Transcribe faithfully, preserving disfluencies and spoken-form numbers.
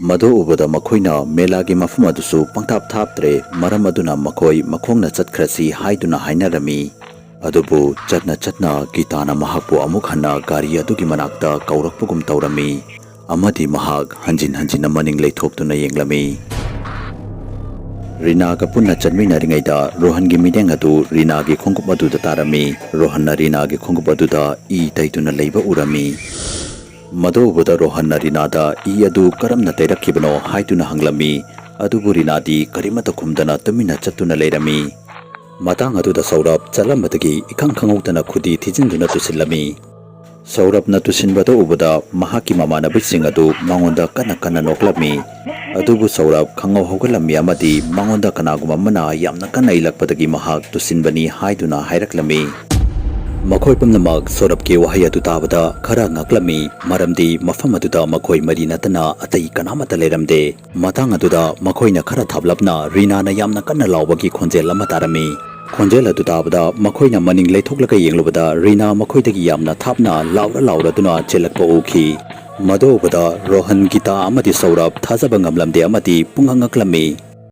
ꯃꯗꯨ ꯎꯕꯗ ꯃꯈꯣꯏꯅ ꯃꯦꯂꯥꯒꯤ ꯃꯐꯝ ꯑꯗꯨꯁꯨ ꯄꯪꯊꯥꯞ ꯊꯥꯞꯇ꯭ꯔꯦ, ꯃꯔꯝ ꯑꯗꯨꯅ ꯃꯈꯣꯏ ꯃꯈꯣꯡꯅ ꯆꯠꯈ꯭ꯔꯁꯤ ꯍꯥꯏꯗꯨꯅ ꯍꯥꯏꯅꯔꯝꯃꯤ꯫ ꯑꯗꯨꯕꯨ ꯆꯠꯅ ꯆꯠꯅ ꯒꯤꯇꯥꯅ ꯃꯍꯥꯛꯄꯨ ꯑꯃꯨꯛ ꯍꯟꯅ ꯒꯥꯔꯤ ꯑꯗꯨꯒꯤ ꯃꯅꯥꯛꯇ ꯀꯧꯔꯛꯄꯒꯨꯝ ꯇꯧꯔꯝꯃꯤ, ꯑꯃꯗꯤ ꯃꯍꯥꯛ ꯍꯟꯖꯤꯟ ꯍꯟꯖꯤꯟꯅ ꯃꯅꯤꯡ ꯂꯩꯊꯣꯛꯇꯨꯅ ꯌꯦꯡꯂꯝꯃꯤ꯫ ꯔꯤꯅꯥꯒ ꯄꯨꯟꯅ ꯆꯠꯃꯤꯟꯅꯔꯤꯉꯩꯗ ꯔꯣꯍꯟꯒꯤ ꯃꯤꯠꯌꯦꯡ ꯑꯗꯨ ꯔꯤꯅꯥꯒꯤ ꯈꯣꯡꯎꯞ ꯑꯗꯨꯗ ꯇꯥꯔꯝꯃꯤ꯫ ꯔꯣꯍꯟꯅ ꯔꯤꯅꯥꯒꯤ ꯈꯣꯡꯎꯞ ꯑꯗꯨꯗ ꯏ ꯇꯩꯗꯨꯅ ꯂꯩꯕ ꯎꯔꯝꯃꯤ꯫ ꯃꯗꯨ ꯎꯕꯗ ꯔꯣꯍꯟꯅ ꯔꯤꯅꯥꯗ ꯏ ꯑꯗꯨ ꯀꯔꯝꯅ ꯇꯩꯔꯛꯈꯤꯕꯅꯣ ꯍꯥꯏꯗꯨꯅ ꯍꯪꯂꯝꯃꯤ꯫ ꯑꯗꯨꯕꯨ ꯔꯤꯅꯥꯗꯤ ꯀꯔꯤꯃꯠꯇ ꯈꯨꯝꯗꯅ ꯇꯨꯃꯤꯟꯅ ꯆꯠꯇꯨꯅ ꯂꯩꯔꯝꯃꯤ꯫ ꯃꯇꯥꯡ ꯑꯗꯨꯗ ꯁꯧꯔꯚ ꯆꯠꯂꯝꯕꯗꯒꯤ ꯏꯈꯪ ꯈꯪꯍꯧꯗꯅ ꯈꯨꯗꯤ ꯊꯤꯖꯤꯟꯗꯨꯅ ꯇꯨꯁꯤꯜꯂꯝꯃꯤ꯫ ꯁꯧꯔꯚꯅ ꯇꯨꯁꯤꯟꯕꯗꯨ ꯎꯕꯗ ꯃꯍꯥꯛꯀꯤ ꯃꯃꯥꯟꯅꯕꯁꯤꯡ ꯑꯗꯨ ꯃꯉꯣꯟꯗ ꯀꯟꯅ ꯀꯟꯅ ꯅꯣꯛꯂꯝꯃꯤ꯫ ꯑꯗꯨꯕꯨ ꯁꯧꯔꯚ ꯈꯪꯍꯧ ꯍꯧꯒꯠꯂꯝꯃꯤ ꯑꯃꯗꯤ ꯃꯉꯣꯟꯗ ꯀꯅꯥꯒꯨꯝꯕ ꯑꯃꯅ ꯌꯥꯝꯅ ꯀꯟꯅ ꯏꯜꯂꯛꯄꯗꯒꯤ ꯃꯍꯥꯛ ꯇꯨꯁꯤꯟꯕꯅꯤ ꯍꯥꯏꯗꯨꯅ ꯍꯥꯏꯔꯛꯂꯝꯃꯤ꯫ ꯃꯈꯣꯏ ꯄꯨꯝꯅꯃꯛ ꯁꯧꯔꯚꯀꯤ ꯋꯥꯍꯩ ꯑꯗꯨ ꯇꯥꯕꯗ ꯈꯔ ꯉꯛꯂꯝꯃꯤ, ꯃꯔꯝꯗꯤ ꯃꯐꯝ ꯑꯗꯨꯗ ꯃꯈꯣꯏ ꯃꯔꯤ ꯅꯠꯇꯅ ꯑꯇꯩ ꯀꯅꯥꯃꯠꯇ ꯂꯩꯔꯝꯗꯦ꯫ ꯃꯇꯥꯡ ꯑꯗꯨꯗ ꯃꯈꯣꯏꯅ ꯈꯔ ꯊꯥꯞꯂꯞꯅ ꯔꯤꯅꯥꯅ ꯌꯥꯝꯅ ꯀꯟꯅ ꯂꯥꯎꯕꯒꯤ ꯈꯣꯟꯖꯦꯜ ꯑꯃ ꯇꯥꯔꯝꯃꯤ꯫ ꯈꯣꯟꯖꯦꯜ ꯑꯗꯨ ꯇꯥꯕꯗ ꯃꯈꯣꯏꯅ ꯃꯅꯤꯡ ꯂꯩꯊꯣꯛꯂꯒ ꯌꯦꯡꯂꯨꯕꯗ ꯔꯤꯅꯥ ꯃꯈꯣꯏꯗꯒꯤ ꯌꯥꯝꯅ ꯊꯥꯞꯅ ꯂꯥꯎꯔ ꯂꯥꯎꯔꯗꯨꯅ ꯆꯦꯜꯂꯛꯄ ꯎꯈꯤ꯫ ꯃꯗꯨ ꯎꯕꯗ ꯔꯣꯍꯟ, ꯒꯤꯇꯥ ꯑꯃꯗꯤ ꯁꯧꯔꯚ ꯊꯥꯖꯕ ꯉꯝꯂꯝꯗꯦ ꯑꯃꯗꯤ ꯄꯨꯡꯉꯛ ꯉꯛꯂꯝꯃꯤ꯫